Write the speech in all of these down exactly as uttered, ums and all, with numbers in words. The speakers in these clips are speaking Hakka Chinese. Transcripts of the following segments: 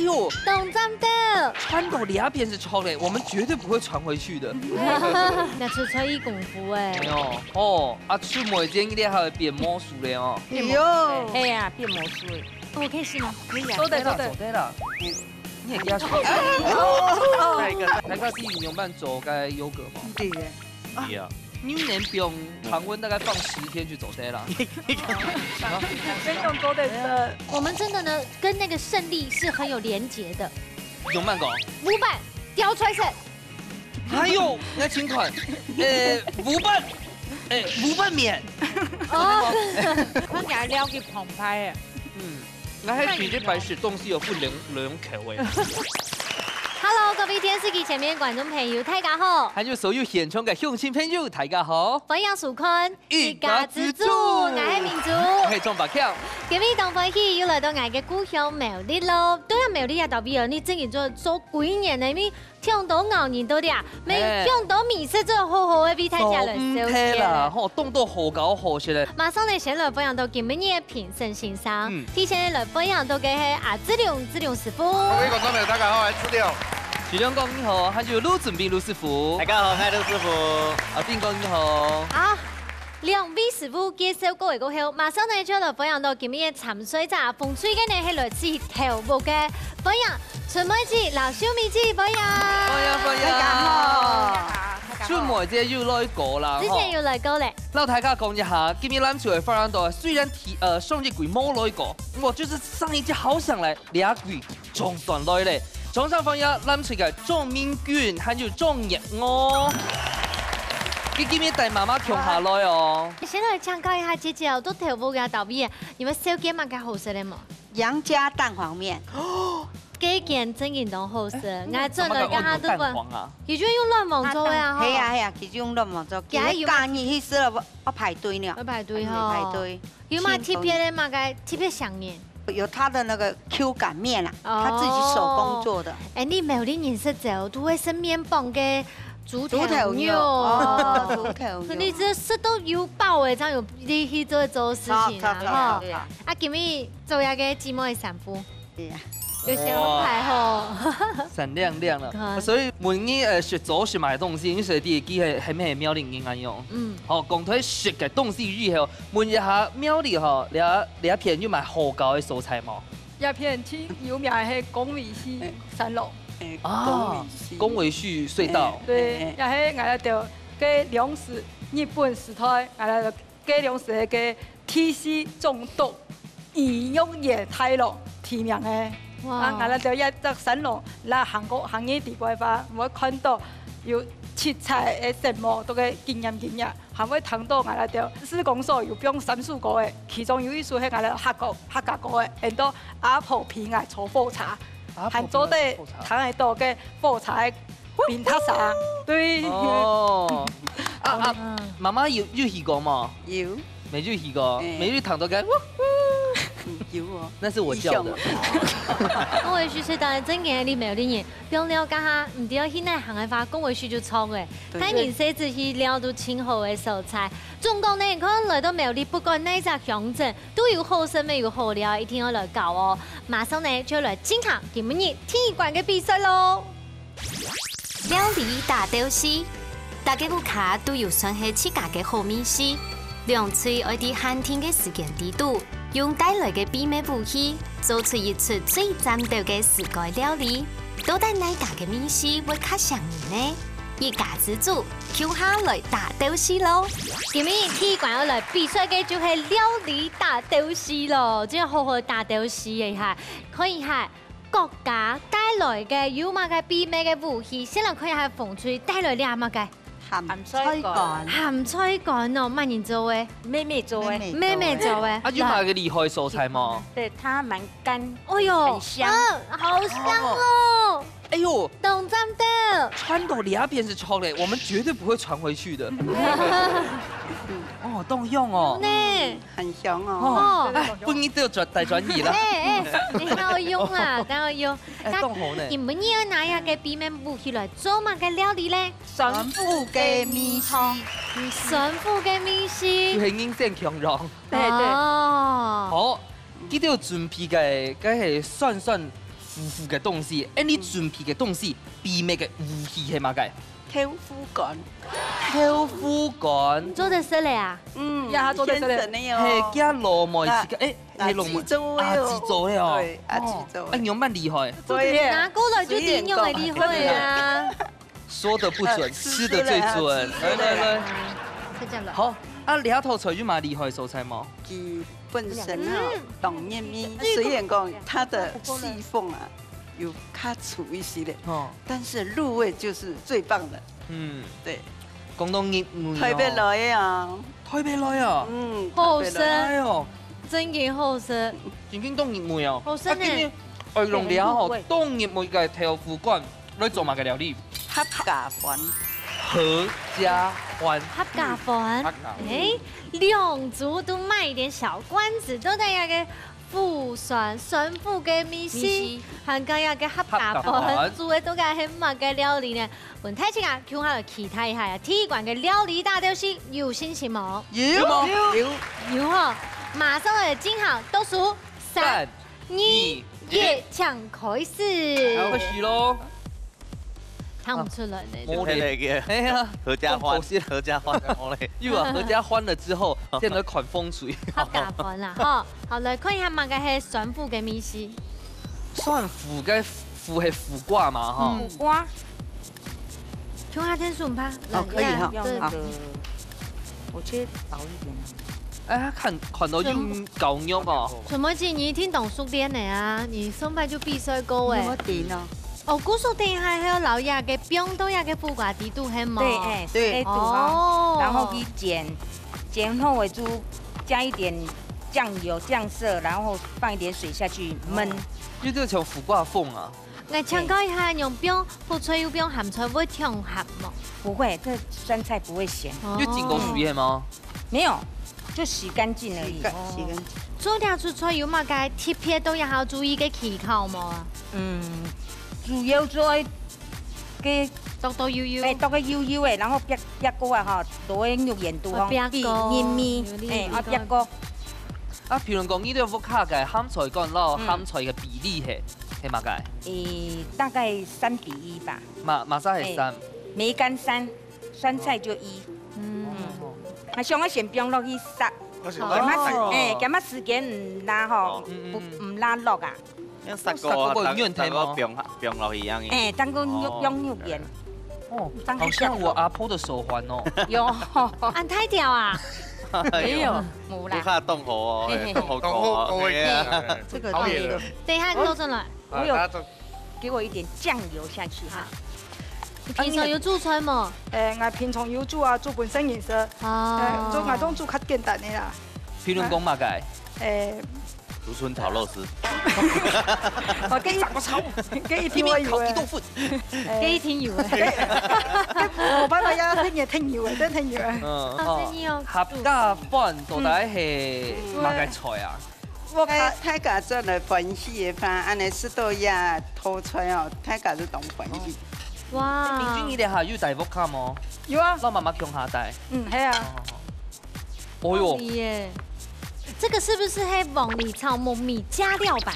哟，當讚的。看到這片是錯的，我們絕對不會傳回去的。那出出一功夫哎。哎呦，哦，啊，出門前一定還要變魔術的哦。哎呦，哎呀，變魔術了。我可以試嗎？可以啊。做得，做得。做得啦。你也給他試。哦，哦，哦。下一個，大家知仰般做該優格嗎？對耶。對啊。你能不用常溫大概放十天就做得啦。先用做得的。我們真的呢，跟那個勝利是很有連結的。仰般講？五百，掉出來是。還有，那請看，呃，五百，哎，五百面。哦，看起來了解澎湃哎。嗯，那還比這擺食東西有分兩，兩口味。Hello，各位電視機前面觀眾朋友，大家好。還有所有現場个鄉親朋友，大家好。歡迎收看一家之煮，我係明珠。我係鍾百強。今日當歡喜又來到𠊎个故鄉苗栗咯。對啊，苗栗啊，到底哦，你正經做，做幾年呢？因為聽到咬人到這，沒聽到美食，做好好个為大家來紹介。啦，吼，凍到好高好食嘞。馬上呢，先來歡迎到今日个評審先生。嗯。第一先來歡迎到个係阿志良，志良師傅。各位觀眾朋友，大家好，我係志良。志良哥你好，還有盧俊斌盧師傅。大家好，我係盧師傅。阿斌哥你好。好。 兩位師傅介紹過个過後，馬上呢就來歡迎到今日个參賽者，紅隊个呢係來自頭屋个，歡迎春妹姊、老秀美姊，歡迎。歡迎，歡迎。大家好。春妹姊又來過啦，之前有來過嘞。吼。摎大家講一下，今日藍隊會歡迎到，雖然第，呃，上一季無來過，毋過就是上一季好想來，這季 總算來咧。掌聲歡迎藍隊个鍾明君，還有鍾月娥。佢今日帶媽媽共下來哦。先來請教一下姐姐哦，到頭屋个到位，你們紹介麼个好食个無？楊家蛋黃麵。這間正經當好食，𠊎轉來剛剛都問。蛋黃啊？佢就用卵黃做个啊，吼。係啊，係啊，佢就用卵黃做，今日假日去食了，愛排隊呢。愛排隊吼。排隊。 有麼个特別个麼个特別香味？有它的那個Q感麵啊，哦。它自己手工做的。哎，你苗栗人食朝都會食麵包个豬頭肉。豬頭肉，哦，豬頭肉。你這食到有飽哎，正有力氣做，做事情啊，哈。啊，今日做一個姊妹个衫褲。 對啊。有小安排吼。哇，閃亮亮了。啊。所以問你，呃，食朝食麼个東西，你食第一句係，係毋係苗栗人恁樣？嗯。好，講到食个東西以後，問一下苗栗吼，這，這片有麼个好搞个所在無？這片最有名个係公維溪山路。哎，啊，公維溪。公維溪隧道。哎，對，哎。也係𠊎兜个當時日本時代，𠊎兜个當時个第四總督 醫藥院大樓提名个。哇。啊，𠊎兜這隻山路，若行過，行入底背話，會看到有七彩个色目，都个金豔金豔，還會聽到𠊎兜市公所有放三首歌个，其中有一首係𠊎兜客家，客家歌个，安到阿婆陪𠊎坐火車，阿婆陪𠊎坐火車。還做得聽得到个火車个 冰塔啥？對。哦。啊，啊，嗯。媽媽有，有去過無？有。沒有去過，哎。沒有聽到該，嗚，嗚。有哦。那是我叫的。以上。講一句實在，真个，你苗栗人，不用了解哈，毋知道去哪行个話，講一句就著个。對。大人細子去尞都盡好个所在。總講呢，你看來到苗栗，不管哪隻鄉鎮，都有好食，也有好尞，一定愛來搞哦。馬上呢，就來進行今晡日第一關个比賽咯。 料理大鬥敘，大家屋下都有算係自家个好味緒。兩隊愛在限定个時間裡肚，用帶來个秘密武器，做出一出最讚鬥个自家料理。到底哪家个味緒會較餳人呢？一家之煮，共下來大鬥敘咯！今晡日第一關愛來比賽个就係料理大鬥敘咯，真好好大鬥敘一下，看一下 各家帶來个有麼个秘密个武器？先來看一下紅隊帶來這麼个？鹹菜乾。鹹菜乾哦，麼人做个？妹妹做个。妹妹做个。妹妹做个。啊，有麼个厲害所在無？對，它蠻乾，哎喲，很香。嗯，好香哦。哎喲，當讚的。傳到這片係著个，我們絕對不會傳回去的。哦，當香哦。呢。 很香哦。哦。哎，分你兜轉，帶轉去啦。哎，哎，你好用啊，當好用。哎，當好呢。你們愛拿這個秘密武器來做麼个料理咧？酸腐个味緒。嗯，酸腐个味緒。就係人先共樣。對，對。哦。好，佢兜準備个，該係酸酸護膚个東西，哎，你準備个東西，秘密个武器係麼个？豆腐乾。豆腐乾。做得食了啊？嗯，呀，做得食了。天神的哦。嘿，加糯米自家，哎，那嘿，糯米，阿姊做的哦。阿姊做的哦。对，阿姊做的。哦，哎，你有蛮厲害。做得耶。拿过来就知用个厉害啊。说得不准，呃，吃得最准。吃出来啊，吃出来。来，来，来。再这样吧。好，啊，这道菜有蛮厉害的所在吗？佢本身哈，嗯。当入味，虽然讲它的细缝啊，有较粗一些的，哦。但是入味就是最棒的。嗯。对。讲到入味哦。特别来的啊。特别来啊。嗯，好食。特别来。哎哟。真个好食。正经当入味哦。好食呢。啊，今日愛用了吼，入味。当入味个豆腐乾来做麼个料理？客家飯。客家飯。客家饭。客家饭。哎，两组都卖一点小关子，都在那个 福山，山福个美食，美食。還有該个客家飯，客家飯。煮个到底係麼个料理呢？分大家啊，共下來期待一下啊，第一關个料理大調戲有信心無？有。有無？有。有吼，馬上來進行倒數，三、三、二、二、一，一。請開始。好，開始咯。 聽毋出來呢。啊，無咧。係啊，客家歡，當可惜。客家歡，無咧。有啊，客家歡了之後，變得款風水。客家歡啦，吼。好，來看一下麼个係山福个美食。山福个福係苦瓜嘛，吼。嗯。苦瓜。琼花天使很怕，哦，可以哈，冷呀，對。好。 我切薄一点啊。哎，佢看，看到有夠肉哦。陳妹姊，你一定當熟練个啊，你上擺就比賽過誒。有無頂哦？哦，故所等一下還有老爺个放到那个苦瓜底肚，係無？對，哎，對。哎，肚哦。哦。然後去煎，煎好了就加一點醬油、醬色，然後放一點水下去燜。哦。就這種苦瓜風啊。 𠊎請教一下，用放苦菜又放鹹菜，會忒鹹無？不會，這酸菜不會鹹。哦。有浸過水个嗎？沒有，就洗乾淨而已。洗乾，洗乾淨。做這出菜有麼个特別都要好注意个技巧無？嗯，主要做个剁剁幼幼。哎，剁个幼幼个，然後煏，煏過啊，吼，落个肉圓肚吼，哦，煏過。比入味，有理，哎，啊，有理。煏過。啊，譬如講，你兜屋下个鹹菜乾摎，嗯。鹹菜个比例係，係麼个？誒，大概三比一吧。嘛，嘛啥係三？哎，梅乾三，酸菜就一。嗯。嗯。啊，想愛先放落去煠，好。哦。哎，這下時間毋罅吼，嗯，嗯，嗯。毋，毋罅落啊。 像煠過啊，煠過有軟體無？煠過放，放落去樣个。哎，煠過用，哦。用肉圓。哦，煠過好像我阿婆的手環哦。有。恁大條啊？沒有，無啦。不怕凍好哦，嘿，嘿，嘿。凍好過哦，凍好過，嘿啊。哎，這個好遠了。等一下，你倒轉來。我有，啊，大家做。給我一點醬油下去哈。好。你平常有煮菜無？哎，𠊎平常有煮啊，煮分細人食。哦。哎，做，𠊎當煮較簡單个啦。譬如講麼个？哎， 竹筍炒肉絲。哦，這一，這一定會有个。一面烤一豆腐。哎，這一定有个。這無辦法呀，這也挺有个，這挺有个。嗯，哦，哦，這你要客家飯到底係麼个菜啊？嗯。我，哎，大家轉來歡喜个話，恁呢食到這道菜哦，大家都當歡喜。哇。明君，你這下有戴屋下無？有啊。摎媽媽共下戴。嗯，係啊。哦，哦，哦。 哦喲。鳳梨耶。這個是不是黑鳳梨炒木米加料版？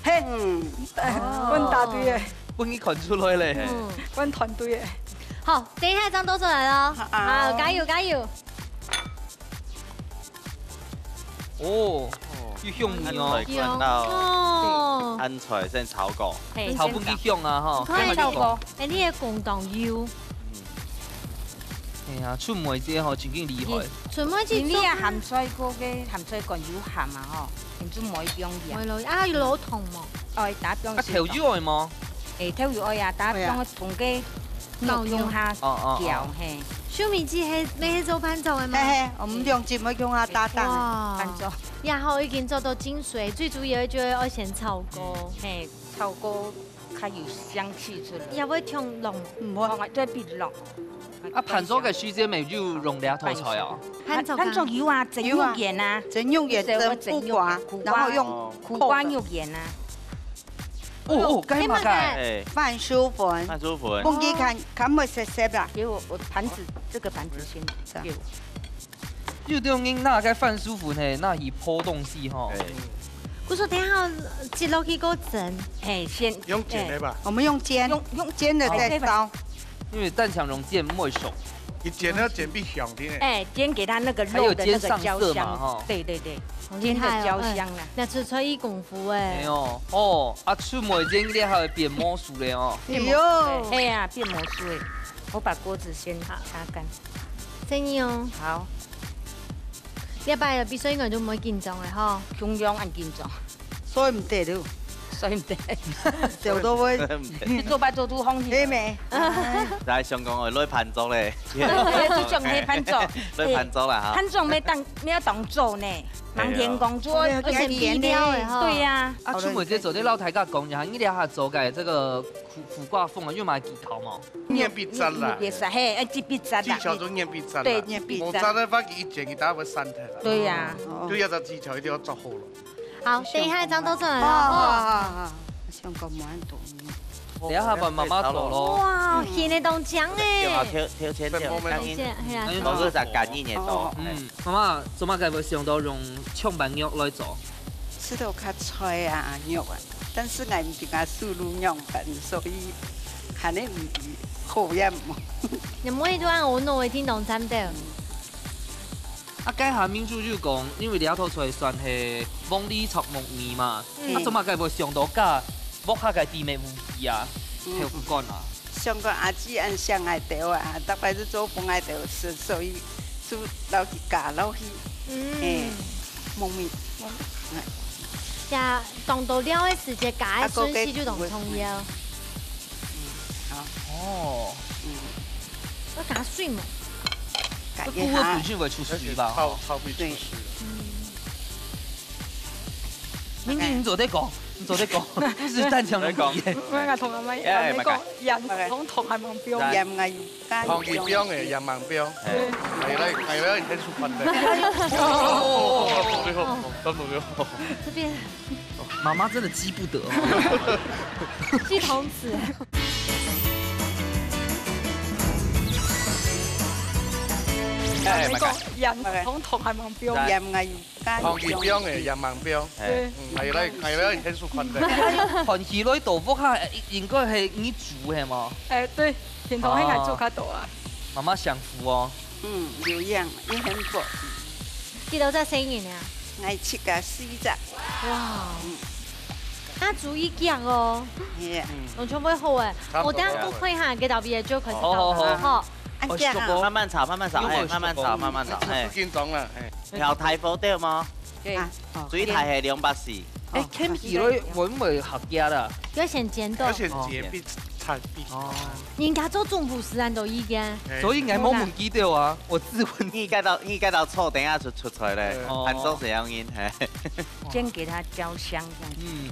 嘿，嗯。哎，哦。分答對耶。分你看出來咧。嗯。分團隊耶。好，等一下，張都出來了。好。好，加油，加油。哦，有香味哦。香哦。香菜先炒過。嘿，炒分佢香啊，吼。你看，香啊，你看。哎，你个公當油。嗯。 哎呀，春妹姐吼，真經厲害。春妹姐做，今日啊，鹹菜過个鹹菜乾有鹹啊吼，你就莫放鹽。莫落，啊，有落糖無？哦，打放啊，豆油愛無？哎，豆油愛啊，打放同个肉用下哦，哦，哦。攪，嘿。秀敏姐係，乜係做伴奏个嗎？嘿嘿，我們兩姊妹用下搭檔。哇。伴奏。然後已經做到精髓，最主要就係愛先炒過。嘿，炒過 較有香氣出來。也會忒濃。毋會。哦，對，變濃。啊，伴奏个時節乜有用這道菜哦？伴奏啊。伴奏有啊，蒸肉圓啊。蒸肉圓，蒸苦瓜，苦瓜，然後用苦瓜肉圓啊。哦，哦，該麼个？哎。番薯粉。番薯粉。分佢看，看會澀澀啦。給我，我盤子，這個盤子先給我。 有兜人拿个番薯粉嘿，拿去烰東西吼。哎。我說等一下擠落去過蒸。哎，先用煎的吧。我們用煎，用用煎的再燒。因為蛋黃用煎毋會熟。佢煎了煎比香的呢。哎，煎給它那個肉的那個焦香。還有煎上色嘛，哈。對對對，煎的焦香啦。那出廚藝功夫哎。哎喲，哦，啊，出門煎這下會變魔術了哦。哎喲，哎呀，變魔術哎！我把鍋子先擦乾。生意哦。好。 這擺比賽應該都毋會緊張个吼。共樣恁緊張。所以毋得了。所以毋得。笑到會。做擺做都放棄。係咩？來，想講會落盤桌咧。就像黑盤桌。落盤桌啦哈。盤桌沒當，沒有當做呢。忙天工作，而且變料的吼。對呀。啊，出門這做得摎大家講一下，你這下做个這個苦苦瓜風啊，有麼技巧無？ 面必扎啦。面必扎，嘿，哎，這必扎啦。技巧就面必扎啦。對，面必扎。無扎个話，佢一煎佢大概會散忒啦。對呀。哦。就這隻技巧一定要做好了。好，等一下張都出來了。哦，好，哦。好，好，好。想講無恁多。等一下換媽媽做咯。哇，現在當強哎。對啊，挑，挑戰掉，分我們當然。現在，嘿啊。哎，我是在趕一年多。哦。嗯，媽媽，做麼个會想到用長板肉來做？ 食到較菜啊、肉啊，但是𠊎毋知𠊎手路仰般，所以還係毋知好也毋好。你每一段我弄會聽懂三道。啊，該下民主就講，因為這道菜算係黃梨炒木耳嘛，嗯。啊，做麼个會想到加屋下个地味烏雞啊，嗯。豆腐乾啊？ 想講阿姊恁惜𠊎兜啊，逐擺都做分𠊎兜食，所以就摎佢加落去。嗯。嘿，木耳，木耳，哎。這當多料个時節，加个順序就當重要。啊，好。哦。嗯。要加水無？加一下。這菇个本身會出水吧？炒，炒會出水。對。嗯。明明你做得講，你做得講，毋係單淨你講。𠊎同阿姆，哎，阿姆講，鹽同糖還吂標。鹽𠊎有加。糖佢標个，鹽吂標。哎。𠊎來，𠊎來，你先出飯的。哦，不用，不用。這邊。媽媽真的激不得哦。系統詞。哎，阿姆講，鹽同糖還吂標。鹽𠊎有。 糖佢標个，鹽吂標。對。嗯，𠊎來，𠊎來，你先出飯的。看起來到屋下，應該係你煮係無？哎，對，平常應該做較多啊。啊。媽媽享福哦。嗯，有影，你很棒。幾多隻細人啊？𠊎七個，四隻。哇。嗯。那煮一樣哦。係啊。嗯。完全會好哎。差不多。我等下過看一下，給導演就開始搞了。好，好，好。好。 哎，這樣啊。慢慢炒，慢慢炒，哎，慢慢炒，慢慢炒，哎。緊張了，哎。調大火對無？對。啊，哦。最大係兩百四。哎，看起來會毋會合格啦？要先煎到。要先煎，哦。必炒必。哦。人家做總舖師恁多意見。哎。所以𠊎無問佢對啊，我自問。你該道，你該道錯，等一下出，出菜咧，哦。還做怎樣音，嘿。先給它焦香這樣子。嗯。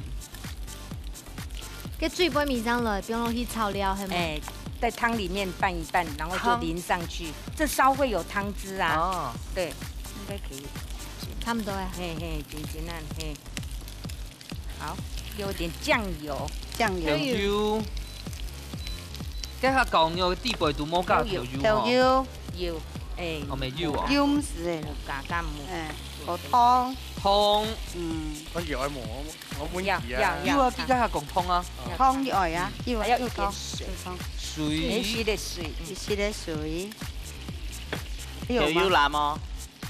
該水分米上來，放落去炒料，係嗎？哎，在湯裡面拌一拌，然後就淋上去，湯。這燒會有湯汁啊。哦。對，應該可以。差不多哎。嘿，嘿，緊緊啊，嘿。好，給我點醬油。醬油。醬油。該下搞肉个底背都無加豆油哦。豆油。有，哎。哦，沒有哦。有毋係哎。有加加無。哎，有湯。湯。嗯。我有愛無？ 我問佢啊。要，要，要。有啊，佢該下講湯啊。湯有愛啊，有啊，還要一點水。有湯。水。一息个水。一息个水。有嗎？有，有辣無？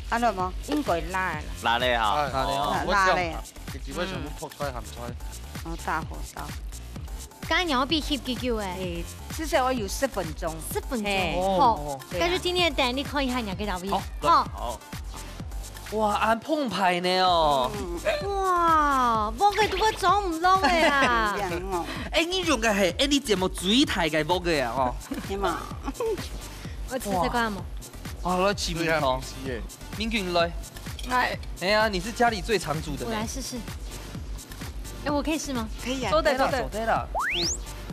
辣了無？應該辣了。辣了哈。哎，辣了哦。哦。辣了。佢只會全部泡菜、鹹菜。哦，大火燒。 該你愛比翕幾久誒？誒，至少要有十分鐘。十分鐘，嘿。好，哦，對啊。該就今天等你看一下你个照片。好，好。好。哇，恁澎湃呢哦。嗯。哇，屋个都會裝毋落个啊。一樣哦。誒，你用个係，誒，你節目最大个屋个啊，哦。係嘛？我試試看無？哇。哦，來試試看。最好吃耶。 明君來。哎。哎呀，你是家裡最常煮的呢。我來試試。哎，我可以試嗎？可以啊。做得，做得。做得啦。嗯。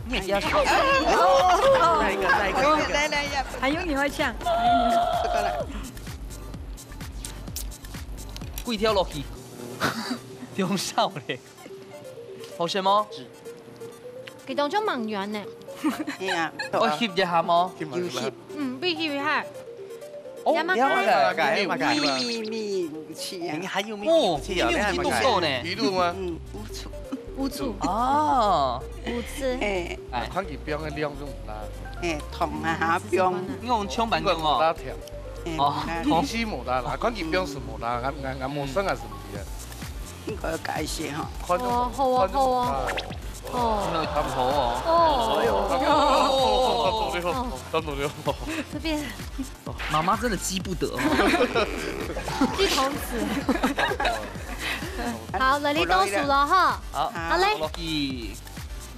你也不要試。哦。再一個，再一個，再一個。來，來，來，要不還有你會嗆，還有你會這個來。幾條落去。用燒咧。好食無？佢當中蠻軟呢。係啊。愛翕一下無？有翕。嗯，必須翕一下。哦，也蠻可愛。你要哪個？你要哪個？咪，咪，咪。你還有沒有哦，武器啊？你有去動過呢？魚露嗎？嗯，烏醋。烏醋。哦。烏醋。嘿。哎。看佢放个量就毋啦。嘿，糖啊，哈，放。你用沖板用哦。無啦甜。嘿，哦，無啦甜。糖。其實無啦啦，看佢放是無啦，俺，俺，俺無生還是毋知啊。應該要改一些哈。看就哦，好啊，看就無啦。好啊。哦。那个汤头哦。哦。哎呦，哦。差不多了，差不多了。这边。 妈妈真的激不得哦。激童子。好，来，你倒数了哈。好，好嘞。好，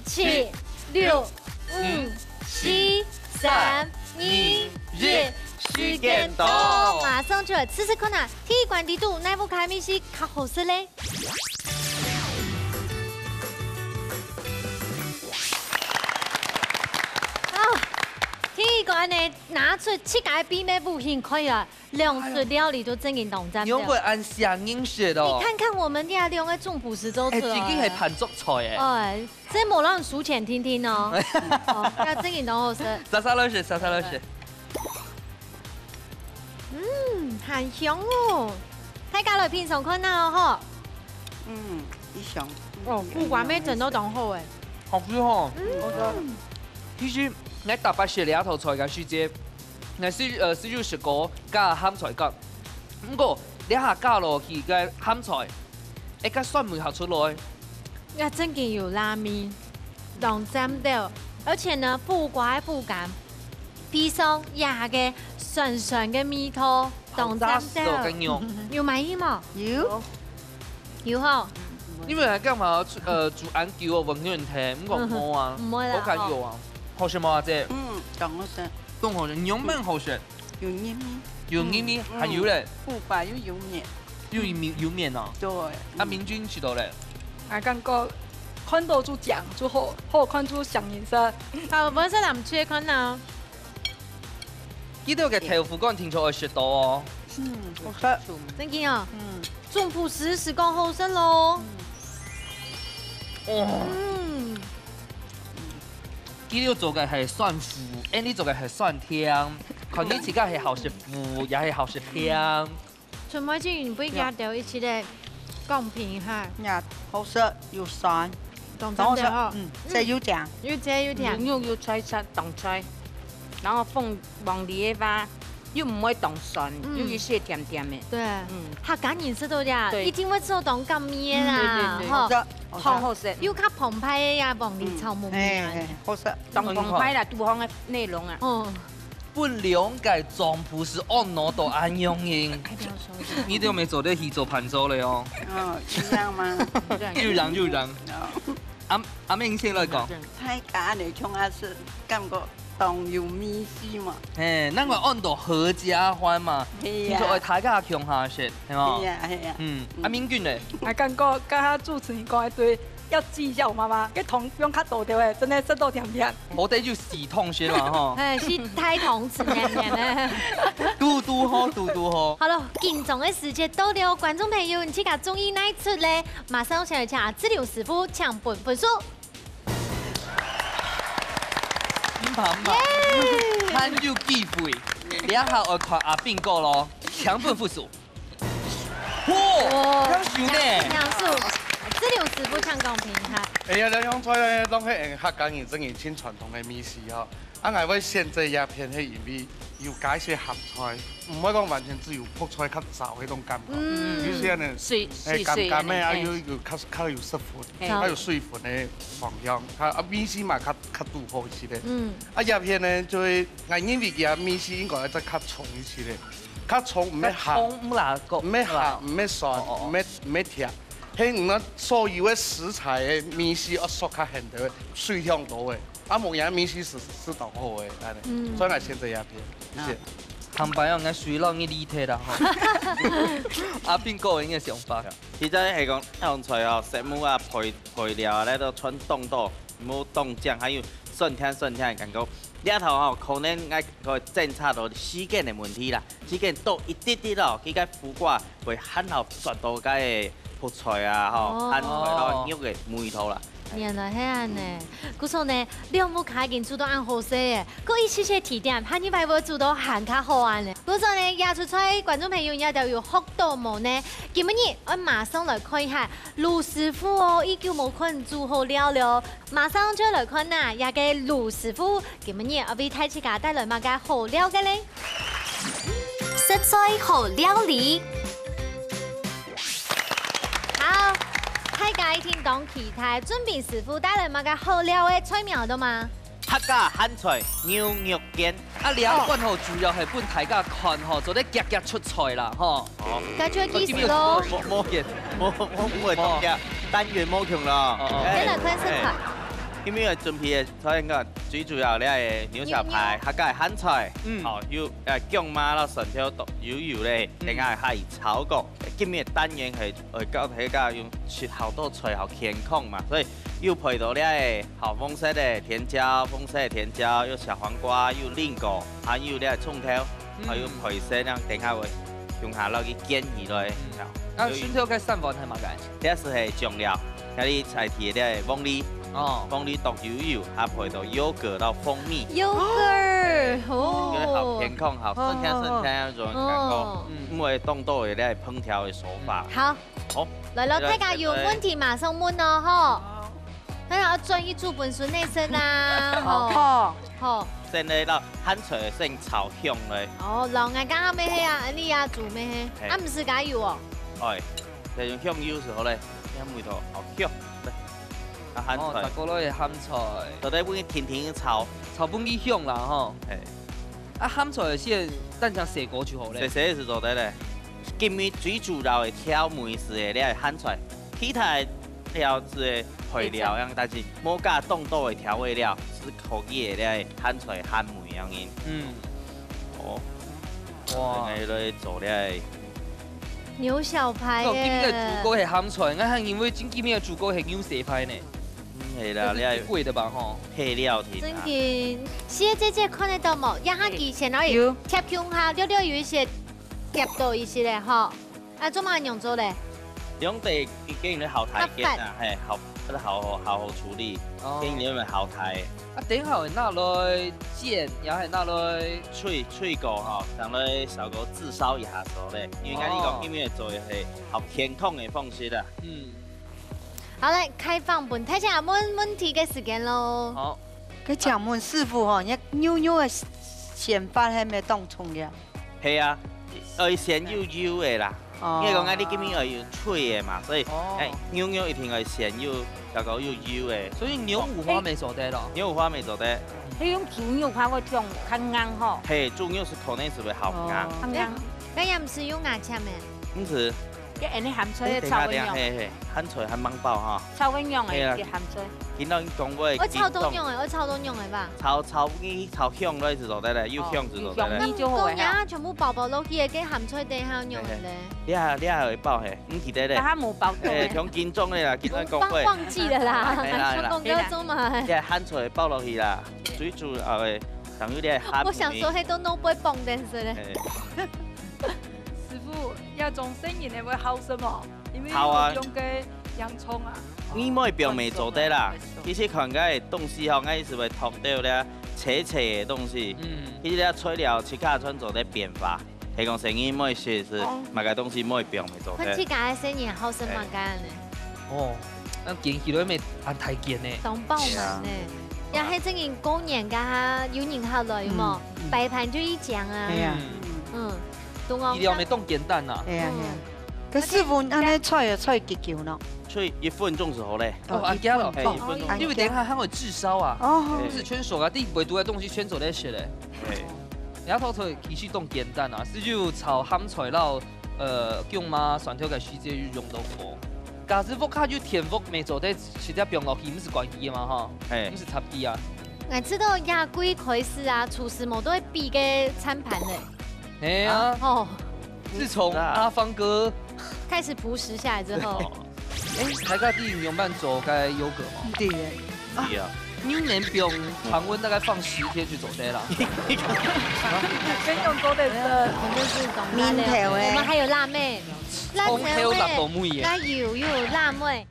七、六、五、四、三、二、一，時間到。马上就来试试看啊，第一关里肚哪屋个米线較好食嘞？ 啊，第一个呢，拿出自家个秘密武器，可以啊，兩出料理都正經當讚。哎呦。仰會恁像人食哦？你看看我們這兩个總廚師做出來。哎，這个係盤桌菜哎。哎，這無讓你輸錢聽聽哦。哦，該正經當好食。煞煞來食，煞煞來食。 嗯，還香哦。大家來品嚐看啊，吼。嗯，一香。哦，苦瓜味真的當好哎。好吃吼。嗯。其實，𠊎逐擺食這道菜个時節，𠊎係，呃，係有食過加鹹菜乾。毋過，這下加落去个鹹菜，會加酸味下出來。 也正經有辣味，當讚到。而且呢，苦瓜个苦感，配上這下个酸酸个味道，當讚到。好扎實哦，該肉。有滿意無？有。有吼。因為還講嘛，呃，煮恁久哦，溫度很低，毋過無啊，嗯哼，毋會啦，好看有啊。吼。好食無啊，姐？嗯，當好食。當好食，肉蠻好食。 有黏黏。有黏黏，嗯，還有咧。苦瓜又有綿。又有綿，有綿哦。對。啊，明君食到咧。啊，感覺看到就講就好，好看就想飲食。好，我是藍切看啊。佢兜个豆腐乾聽說愛食到哦。嗯，好食。正經哦。嗯。總廚師講好食咯。哦。嗯。 佢兜做个係酸苦，𠊎俚做个係酸甜，看你自家係好食苦，也係好食甜。陳妹姐，你不要加掉一起个公平哈。呀，好食又酸。當讚个吼。當好食，嗯，這又甜。又甜又甜。有肉有菜，當菜，然後放黃梨个話， 又毋會當酸，嗯。有一些甜甜个。對。嗯。客家人食到呀，對。一定會做當甘味个啦，嗯，對，對，對。吼。好食，好食。當好食。又較澎湃个呀，黃梨炒木耳啊。嗯，嘿，嘿，好食。當澎湃啦，廚房个內容啊。哦。分兩个總廚師按到恁樣形，哎，不要說。你兜乜做得去做伴奏了哦。哦，一樣嗎？一樣。又一樣又一樣。哦。阿，阿妹，你先來講。大家呢，像啊係感覺 當有味緒嘛。嘿，難怪安到合家歡嘛，係啊。聽說愛大家共下食，係無？係啊，係啊。嗯，嗯。啊，明君呢？𠊎感覺剛剛主持人講个對，要記一下我媽媽，該糖放較多對不對？真的食到甜甜。好得有四糖先嘛，吼。嘿，係大糖吃甜甜的。堵堵好，堵堵好。好了，緊張的時節到了，觀眾朋友，你自家中意哪一齣咧？馬上想一下，志龍師傅搶分分數。 毋怕，毋怕，耶！還有機會，這下愛看阿斌哥咯，搶分分數。哇，哇，搶手呢！搶手，志龍師傅搶公平哈。哎呀，這樣菜呢，攏係客家人真正盡傳統个味緒吼。啊，𠊎會選擇這片，係因為有加一些鹹菜，毋會講完全只有覆菜較燥該種感覺。嗯。有些呢，水，哎，水，水甘甘个，啊，有，有較，較有濕分。 嘿。還有水分个方向，啊，啊，味緒嘛較，較堵好一些咧。嗯。啊，這片呢，就係，𠊎認為佢个味緒應該愛再較重一些咧。較重，毋係鹹，較重，毋啦，毋係鹹，毋係酸，哦，哦，哦。毋係，毋係甜。係你所有个食材个味緒愛縮較現兜，水香多个。啊，無樣味緒係，係當好个，恁呢。嗯。所以𠊎選擇這片，謝謝。啊。坦白講，𠊎水摎你離題啦，吼。阿斌哥有个想法。 其實係講，香菜哦，色目啊，配，配料啊，來到全凍到，無凍漿，還有酸甜酸甜个感覺。這頭吼，可能𠊎个偵查到時間个問題啦，時間多一滴滴咯，佢个苦瓜會還好轉到該个覆菜啊，吼，哦。鹹菜咯，肉个味道啦。原來係恁呢。故所呢，兩屋下已經煮到恁好勢欸，過一息息提點，下二擺會煮到還較好恁呢。故所呢，這齣菜觀眾朋友你兜有學到無呢？今晡日愛馬上來看一下盧師傅哦，已久無看煮好料了哦。馬上就來看啊，這个盧師傅今晡日愛為大自家帶來麼个好料个呢？食材好料理。 好，大家一定當期待，俊斌師傅帶來麼个好料个菜名了嗎？客家鹹菜牛肉卷。啊，這一款吼，主要係分大家看吼，做得遽遽出菜啦吼。哦。該就意思咯。無，無，無，無，無，無，無，單元無共咯。哦，哦。哎，先來看食材。哎，今日準備个菜，你看，最主要个牛小排，牛肉。客家鹹菜，嗯。哦，有，呃，薑嫲啦、蒜頭都有有咧，嗯。等下還有炒過。 今日單元係，呃，教大家用食好多菜好健康嘛，所以有配到這个好紅色个甜椒，紅色个甜椒，有小黃瓜，有蘋果，還有這个蔥頭，嗯。還有配色，恁等下會用下落去煎起來。嗯。啊，所以蒜頭个成分係麼个？這係係醬料，這裡再提這个黃梨，哦。黃梨剁幼幼，還配到優格到蜂蜜。優格，哦。哦。應該好健康，好，哦，新鮮新鮮，哦，哦。就很健康。哦。嗯。因為當多有這个烹調个手法。嗯。好。 好。來了，來，大家有問題馬上問哦，吼。好。大家愛轉去煮本身內身啊，吼。好。好。先來摎鹹菜先炒香來。哦，老外剛剛咩係啊，恁樣啊煮咩係？嘿。啊，毋係加油哦。哎，再用香油就好咧，這味道好香。來，啊，鹹菜。哦，炸過來个鹹菜。到底分佢定定炒。炒分佢香啦，吼。嘿。啊，鹹菜先單淨洗過就好咧。洗洗就做得咧。 今日最主要个調味係个這个鹹菜，其他个料係个配料樣，但是無加當多个調味料，係可以个這个鹹菜鹹味樣个。嗯。哦。哇。來做這个牛小排耶。哦，今日个主角係鹹菜，𠊎還以為今，今日个主角係牛小排呢。嗯，係啦，這是最貴的吧，吼？這个配料品啊。正經，謝姐姐看得到無？這下佢先可以有。貼胸下，略略有一些 夾到一息咧，吼。啊，做麼个恁樣做咧？用得，佢，佢好大件啊，啊，發。嘿，好，好，好，好處理，哦。佢因為好大。啊，等下會拿來煎，也係拿來炊，炊過吼，拿來燒過炙燒一下做咧。因為𠊎你講，哦。因為做係好健康个方式啊。嗯。好，來，開放分大家問問題个時間咯。好。該請問師傅吼，你牛肉个選法係毋係當重要？ 係啊，愛選有油个啦。哦。因為講𠊎你今日愛有脆个嘛，所以，哦。哎，牛肉一定愛選有，該个有油个。所以牛五花乜做得咯？牛五花乜做得。係用豬肉較會像較硬吼。嘿，豬肉係可能係會較硬。哦。較硬。哎，該也毋係用牙籤个。毋係。 該恁樣鹹菜个炒个樣。哎，等一下，等一下，嘿，嘿，鹹菜還吂飽哈。炒个樣个，嘿啊，一个鹹菜。今日講話，愛炒到樣个，緊動。愛炒到樣个吧？炒，炒，炒香了，一直做得咧，有香就做得咧。哦，有香味就好个哈。講呀，全部包包落去个，該鹹菜底下有樣个咧。嘿，嘿。你還，你還有包嘿，毋記得咧。啊，無包到嘿。哎，像緊張个啦，緊張講話。忘，忘記了啦，嘿啦，嘿啦。像講到做嘛。你還鹹菜包落去啦，最主要个，還有你个鹹味。我想說，嘿，都弄不會崩的，是咧。嘿。 師傅，這種生意你會好食無？因為好啊。有用个洋蔥啊。你乜放乜做得啦。其實看該个東西吼，𠊎意思會燙到咧，脆脆个東西。嗯。其實這材料自家全做得變化，係講生意乜係，係哦。買个東西乜放乜做得。看自家个生意好食麼个呢？哎。哦，該煎起來乜恁大件呢。當飽滿呢。哎呀。也係正經過年該下有人客來，有無？嗯，嗯。擺盤就一張啊。哎呀。嗯。嗯。 懂哦。意料乜當簡單啊。係啊，係啊。嗯。該師傅，恁樣炊啊，炊幾久呢？炊一分鐘就好咧。哦，哦，恁樣咯。一分鐘。嘿，一分鐘。哦，因為等一下還會炙燒啊。哦。毋係全熟啊，底背肚个東西全做得食咧。嘿。這道菜其實當簡單啊，係就炒鹹菜摎，呃，薑嫲、蒜頭个時節就用到火。假使屋下有電鍋，乜做得直接放落去，毋係關機个嘛，吼。嘿。毋係插機啊。𠊎知道這季開始啊，廚師無都會比个餐盤咧。 係啊。哦。自從阿芳哥開始樸實下來之後。哎，大家知仰般做該優格無？對耶。對啊。你能放常溫大概放十天就做得了。跟用過的是，我們就是一種辣妹。面頭欸。我們還有辣妹，辣妹，蔥頭辣到尾耶。那有，有辣妹。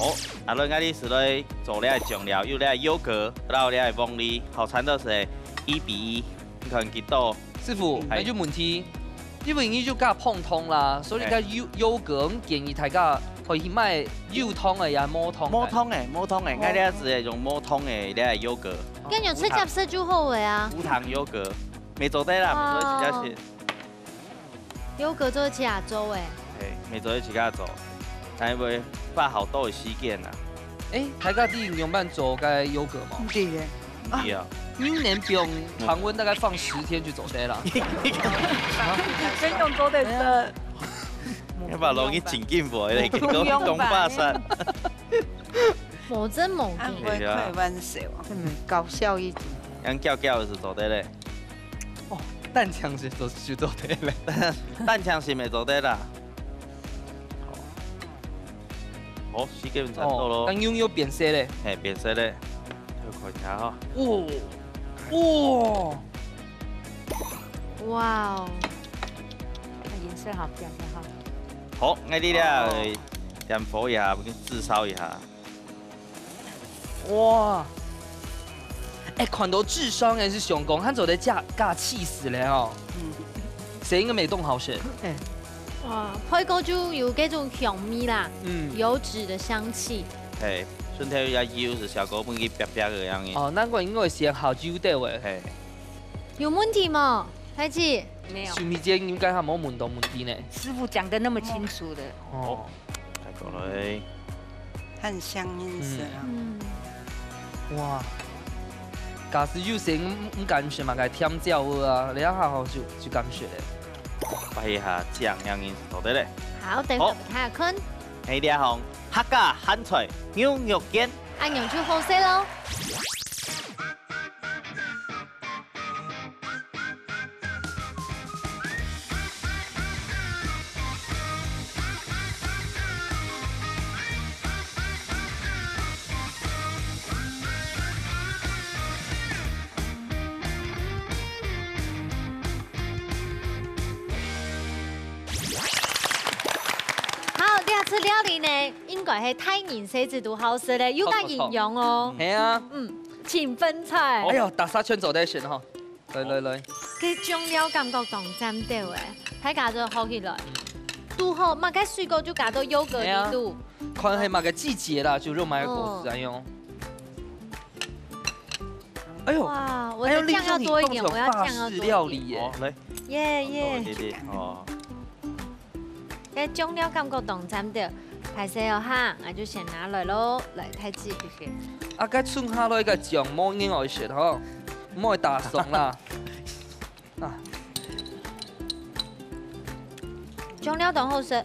好，啊，來，𠊎這時來做這个醬料，有這个優格，然後這个黃梨，好，差不多係一比一，你看幾多？師傅，係。問一個問題，因為你就加紅糖啦，所以你个優優格，我建議大家可以買有糖个也無糖个。無糖个，無糖个，𠊎這係用無糖个這个優格。跟人直接食就好个啊。無糖優格，無做得啦，無做得直接食。 優格做得自家做誒。係，無做得自家做，但係會花好多个時間啊。誒，大家知仰般做个優格無？毋知誒。毋知啊。牛奶放常溫大概放十天就做得啦。先用做得食。要把容易緊緊火，你講東巴山。無真無緊。會開玩笑啊。嗯，搞笑一點。用攪攪係做得咧。 哦，蛋漿係做就做得咧。蛋漿係乜做得啦。好，時間差不多咯。哦，當牛肉變色咧。係，變色咧。愛看一下哈。哦，哦。哇哦，顏色好漂亮哈。好，𠊎這下點火一下，𠊎先炙燒一下。 哇！誒，看到炙燒个係想講，還做得加加cheese咧哦。嗯，這應該乜當好食。哇，配過就有這種香味啦，嗯，油脂的香氣。係，順帶一下油係效果分佢白白个樣子。哦，難怪應該先下油兜誒。係，有問題無，太子？沒有。秀美姐應該還無問到問題呢。師傅講得那麼清楚的。哦。 再過來。很香豔色啊。嗯。哇，假使有時毋毋敢食嘛，該甜椒啊，你好好就就敢食咧。擺一下醬，樣樣做得咧。好，等一下看。哎，這項客家鹹菜牛肉卷。恁樣就好食咯。 好，這出料理呢，應該係大人細子都好食咧，又較營養哦。係啊。嗯，清粉菜。哎喲，大家全做得選哈。來來來。這醬料感覺當讚兜誒，大家都學起來。拄好，麼个水果就加到優格裡肚。係啊。看係麼个季節啦，就用麼个果子來用。哦。 哎喲，哇，我的醬要多一點，哎喲，我要醬要多一點。法式料理耶。哦，來，耶耶。多一點哦。該醬料感覺當讚兜，歹勢哦哈，那就先拿來咯，來，太子。謝謝。啊，該剩下來个醬，莫恁愛食吼，莫打爽啦。啊，醬料當好食。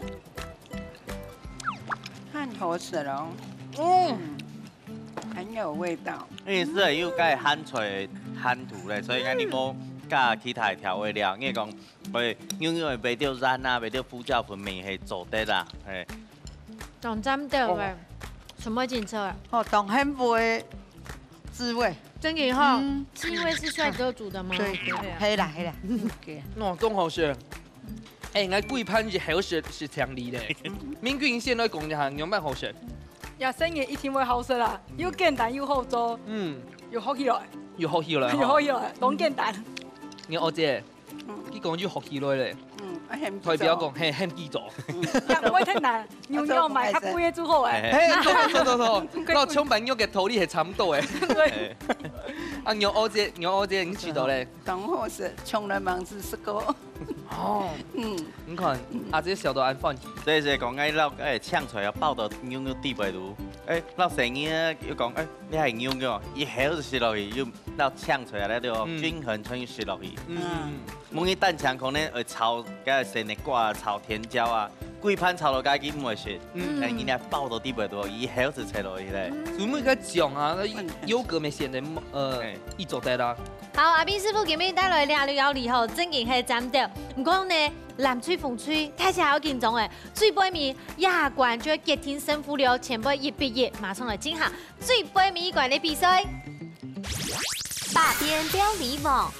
很好食哦。嗯。 很有味道。因為係有該鹹菜鹹度咧，所以講你無加其他調味料，你講，會牛肉會配到鹽啊，配到胡椒粉味係做得啦，係。當讚兜誒，什麼景色啊？哦，當幸福的滋味。真的哈，嗯。是因為是帥哥煮的嗎？對對，係啦係啦，嗯，對。哇，當好食。哎，𠊎歸盤一口食食淨哩咧。明君先來講一下，仰般好食？ 這生意一定會好食啦，又簡單又好做，嗯，又學起來，又學起來，又學起來，當簡單。你學姐，嗯，佢講又學起來咧，嗯，啊，很代表講，嘿，很記住。嗯，也毋會忒難，牛肉買較貴个就好誒。嘿，對對對對對，到充滿肉个道理係差不多誒。對。啊，你學姐，你學姐，你知道咧？當好食，從來吂試過。 哦，嗯，你看，阿姐笑到恁歡喜。所以係講，哎，摎哎青菜啊包到牛肉底背肚，哎，摎細人仔又講，哎，你係牛肉，一口就食落去，又摎青菜啊，那個均衡全部食落去。嗯，無你單淨可能會炒該個西瓜啊，炒甜椒啊，歸盤炒到該佢毋會食，嗯，哎，人家包到底背肚，一口就食落去咧。所以每個醬啊，那優格乜顯得呃，一做得啦。 好，阿斌師傅今日帶來這料理吼，正經係讚兜。毋過呢，冷吹風吹，大家還要緊張誒。最尾尾這關就決定勝負了，全部一比一，馬上來進行最尾尾一關个比賽。百變料理王。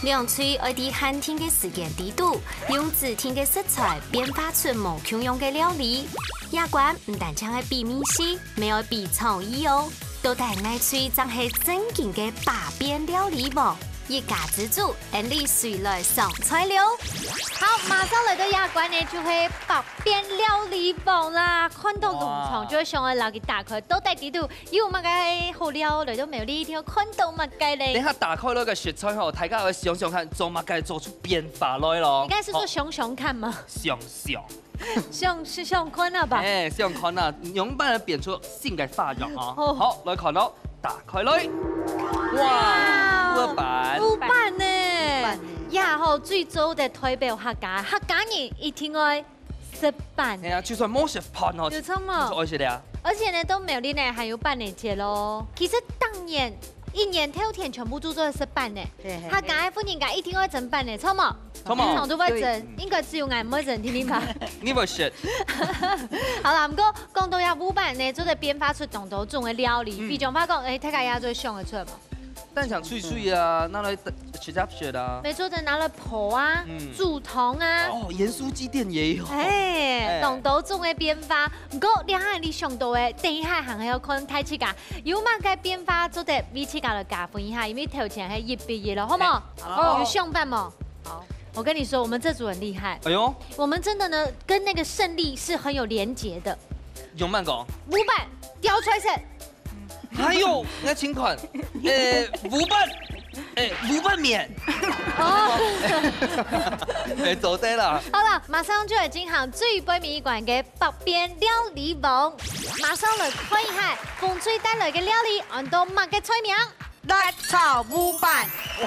兩隊愛在限定个時間裡肚，用指定个食材變化出無共樣个料理。這關毋單淨愛比味緒，乜愛比創意哦！到底哪隊正係正經个百變料理王？一家之煮，𫣆俚隨來上菜了！好，馬上來到這關呢，就係百變料理王啦！看到籠床就會想愛摎佢打開，到底裡肚 有麼个好料來到苗栗一定愛看到麼个咧？等下打開來个食材吼，大家愛想想看，做麼个做出變化來咯。你剛才是說想想看嗎？好，想想。想，是想看啊吧？哎，想看啊，仰般變出新个花樣啊。哦。好，來看咯，打開來。哇，哇，烏粄呢？烏粄呢？呀吼，最早个代表客家，客家人一定愛 食粄。係啊，就算無食粄哦，有錯無？就係愛食个啊。而且呢，到苗栗呢，還有粄仔節咯。其實當年一年透天全部都做食粄呢。對，係。客家个婦人家一定愛蒸粄仔，著無？著無？平常都會蒸，對。應該只有𠊎毋會蒸，定定吧？你會食。好啦，毋過講到這烏粄呢，做得變化出當多種个料理。嗯。比方講，哎，大家也做得想得出來無？ 蛋腸脆脆啊，拿來直接食啊。沒錯的，拿來烰啊，嗯。煮湯啊。哦，鹽酥雞店也有。哎，哎。當多種个變化。毋過，這下你想到个，等一下還愛看大自家有麼个變化，做得為自家來加分一下，因為頭前係一比一了，好無？哎，好。有想法無？好。我跟你說，我們這組很厲害。哎喲。我們真的呢，跟那個勝利是很有連結的。仰般講？烏粄，吊出來食。 還有，𠊎請看，誒，烏粄，誒，烏粄麵。哦。誒，做得啦。好啦，馬上就來進行最尾一關个百變料理王，馬上來看一下紅隊帶來个料理安到麼个菜名？辣炒烏粄。哦喲，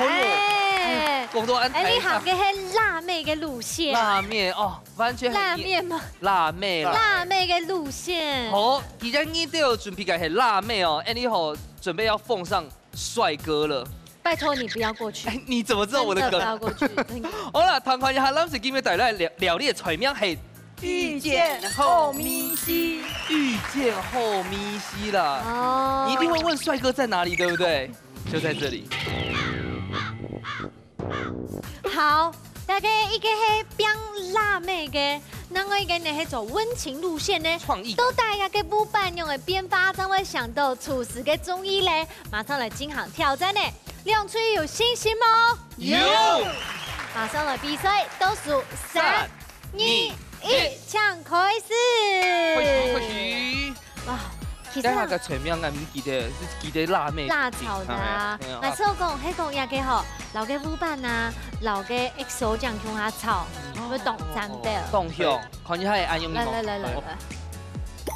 哎，講到恁大，哎，你行个係辣妹个路線。辣妹哦。 完全係辣妹嗎？辣妹啦。辣妹个路線。好，既然你都有準備个係辣妹哦，哎，你好，準備要奉上帥哥了。拜託你不要過去。哎，你怎麼知道我的梗？真的不要過去，真的。好啦，聽看一下，咱今日帶來料，料理个菜名係遇見好味緒。遇見好味緒啦。哦。你一定會問帥哥在哪裡，對不對？就在這裡。 好，大家一個係變辣妹个，另外一個呢係走溫情路線呢。創意。到底這個烏粄仰般个變化，正會想到廚師个中意咧？馬上來進行挑戰呢，兩隊有信心無？有。馬上來比賽，倒數三、三、二、一，二、一，請開始。開始，開始。 哇，其實啊，等下个菜名𠊎毋記得，係記得辣妹。辣炒个啊。哎呀，哎呀。𠊎試講，係講這個吼，摎該烏粄啊，摎該X O醬共下炒，嗯。會當讚个。當香，看一下會恁樣無？來，來，來，來，好。來。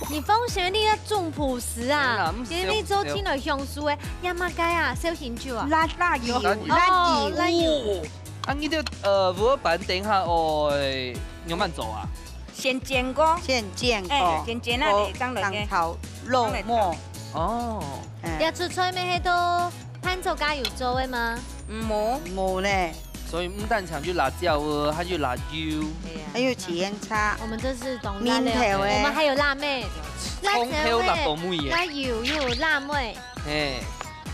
你放心，你个總廚師啊，哎呀，毋使，因為你做進來享受个，毋使。這麼个啊，紹興酒啊。辣，辣油，辣油。辣油。哦，辣油。哦，啊，你个，呃，烏粄等下愛仰般做啊？ 先煎過。先煎過。哎，先煎啊，好，正來个。正炒肉末。正來炒。哦。哎。這出菜乜係到潘祖家有做个嗎？嗯，無。無呢。所以毋單淨有辣椒哦，還有辣油。對啊。還有青菜。我們這是懂辣妹哦，面條欸。我們還有辣妹。辣椒欸，蔥頭辣到尾欸。辣油又有辣妹。哎。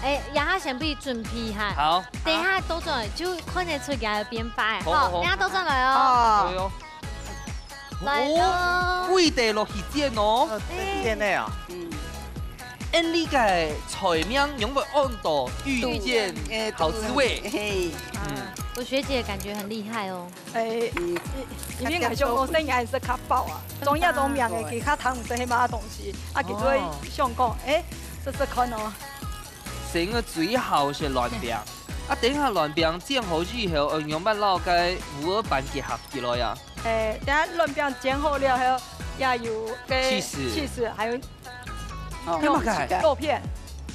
哎，這下先分佢準備哈。好。等一下倒轉來就看得出佢个變化欸。好，好，好。等一下倒轉來哦。哦。對哦。 來咯。哦，歸隻落去煎哦。哦，煎个啊。嗯。恁樣个菜名仰會安到遇見好滋味？嘿。嗯。啊，我學姐感覺很厲害哦。哎，嗯。因為𠊎想講細人仔較飽啊，中意這種名个，佢較聽毋識係麼个東西，啊，佢就會想講，哦。哎，試試看哦。細人仔最好食卵餅。啊，等一下卵餅煎好以後，呃，仰般摎該烏粄粄結合起來啊？ 欸，等下卵餅煎好了後，也有个cheese。Cheese，還有哦，肉，該麼个？肉片。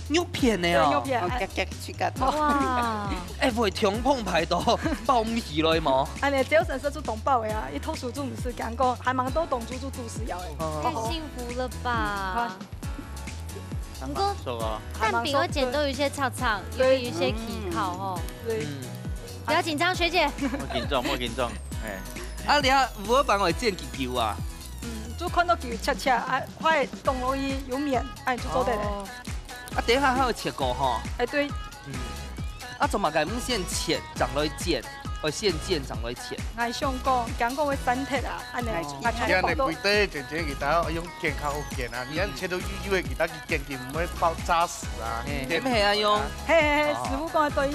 肉片个哦。對，肉片，哦，哎。夾夾自家做。哇。哎，會挺澎湃到，包毋起來無？恁樣，朝晨食就當飽个啊，一讀書就毋使驚，講還吂到當晝就肚屎枵个。哦。太幸福了吧！嗯。 毋過，還吂熟啊。蛋餅會煎到有一些脆脆，對。有一些起烤吼。嗯。對。嗯。不要緊張，學姐。莫緊張，莫緊張，哎。啊，你看，烏粄會煎幾久啊？嗯，就看到佢赤赤，啊，快凍落去有綿，哎，就做得了。哦。啊，等一下還有切過吼。哎，對。嗯。啊，做麼个毋先切正來煎？哦，先煎正來切。𠊎想講，驚講會散忒啊，恁呢，哦。𠊎你恁呢規塊煎煎佢，大家用煎較好煎啊！你恁切到幼幼个，佢大家煎佢毋會爆炸死啊！嘿，煎係毋係啊，用？嘿嘿嘿，哦。師傅講得對。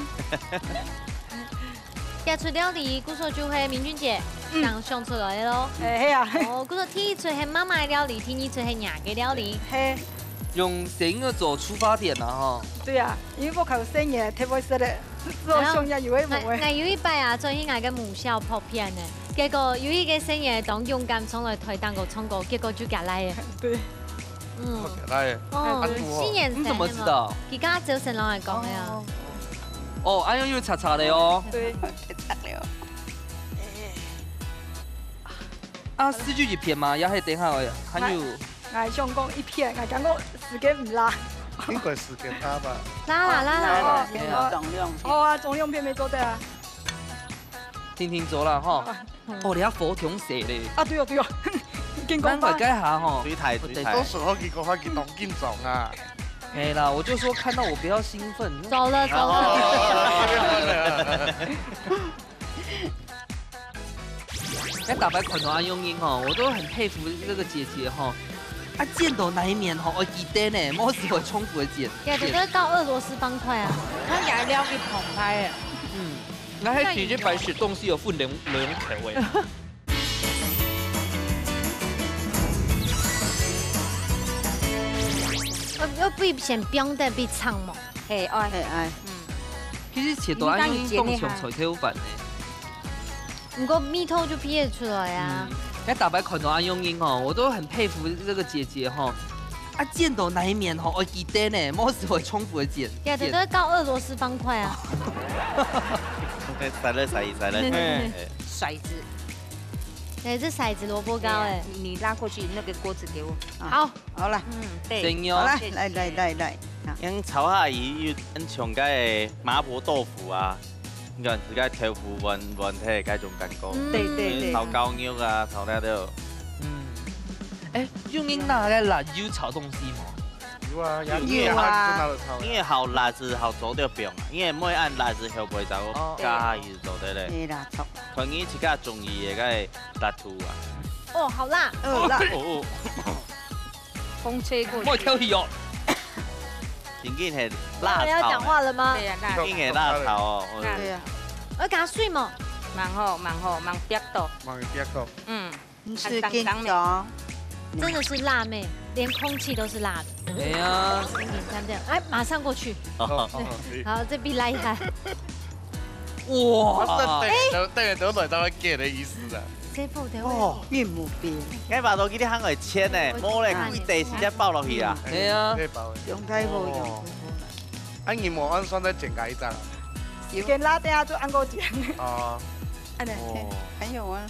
這出料理，故所就係明君姐，嗯。正想出來个咯。哎，係啊。哦，故所第一出係媽媽个料理，第二出係若个料理。嘿。用細人仔做出發點啊，吼。對啊，因為屋下有細人仔，特別食个，做想也有个無个。𠊎，𠊎有一擺啊，做去𠊎个母校拍片呢，結果有一個細人仔當勇敢衝來台頂高唱歌，結果就夾來个。對。 嗯。好可愛耶。哦，啊，你怎麼知道？佢剛剛周神龍來講个啊。哦。哦，哎喲，又擦擦的哦。對。啊，四句一片嘛，也係等下而已，還有。𠊎，𠊎想講一片，𠊎感覺時間毋罅。應該時間罅吧。罅啦，罅啦。罅啦，哦，哦，啊，總兩片沒做對啊。定定做啦，吼。啊。 哦，你還火挺細咧。啊，對哦，對哦，緊講吧。難怪該下吼。水太，水太。到時候佢講話佢當緊張啊。沒啦，我就說看到我不要興奮。走了，走了。哦。哎，大家看到恁樣人吼，我都很佩服這個姐姐吼。啊，煎到哪一面吼，愛記得呢，莫係會重複个煎。對，對，對，搞俄羅斯方塊啊。佢也料理澎湃誒。嗯。 𠊎係第一擺食東西有分兩，兩口味。呃，愛比先放等比炒無？係，愛。係，愛。嗯。其實切到恁樣當像菜頭粄呢。毋過味道就鼻得出來啊。嗯，該大家看到恁樣人吼，我都很佩服這個姐姐吼。啊，煎到哪一面吼，愛記得呢，莫係會重複个煎。對，對，煎。對，搞俄羅斯方塊啊。塞了，塞一塞了。嗯。哎。 骰子。哎，這骰子蘿蔔糕哎。對啊，你，你拉過去，那個鍋子給我。啊。好。好了。嗯，對。真有。好了，謝謝。來，來，來，來。啊。因為炒下去又很像該个麻婆豆腐啊，你看，這個豆腐圓，圓的該種感覺。嗯。對，對，對。炒絞肉啊，炒那個。嗯。哎，用你拿个辣油炒東西嗎？ 有啊，有啊。因為好，因為好辣係好做得放啊，因為每樣辣係後背就哦。加下去就做得咧。係啦，炒。看你自家中意个該辣度啊。哦，好辣。哦，辣。哦，哦。風吹過去。莫挑剔哦。正經係辣炒。我們要講話了嗎？對呀，辣。正經係辣炒哦。辣。對呀。我給它水嗎？蠻好，蠻好，蠻逼到。蠻逼到。嗯。 你是緊張。真的是辣妹，連空氣都是辣的。哎呀。緊張這樣，哎，馬上過去。哦，哦，好，再比辣一下。哇！等下都，等下都來到該个意思啊。這步的哦，面目billion。該把刀佢哋還會切呢，無咧，佢得直接爆落去啊。哎呀。可以包。用太好，用太好。啊，你無按算再剪開一張啊？時間拉等下就按過剪。哦。按呢。哦。還有啊。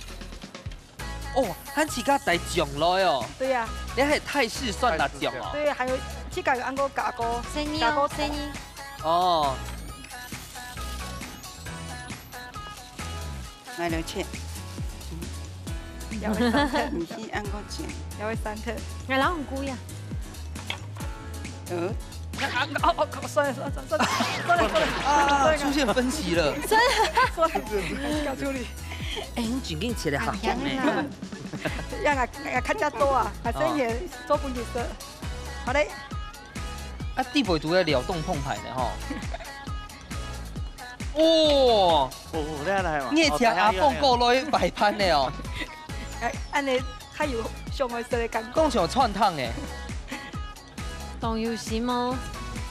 哦，還自家帶醬來哦。對呀。你係泰式酸辣醬哦。對，還有自家有按過加過，生意哦，加過糖。生意。哦。來了切。也會酸忒。你去按過醬。也會酸忒。哎，老虎姑呀。呃。啊，哦，哦，算了，算了，算了，算了，算了，啊，出現分歧了。算了，算了，搞處理。 哎，你正經切得較香呢。呀，𠊎，𠊎較加多啊，𠊎生意做分佢食。好嘞。啊，底背肚个料當澎湃呢吼。哦，哦，來來嘛。你係請阿鳳過來擺盤呢哦。哎，按呢較有上愛食个感覺。講像川燙誒。 當有心哦。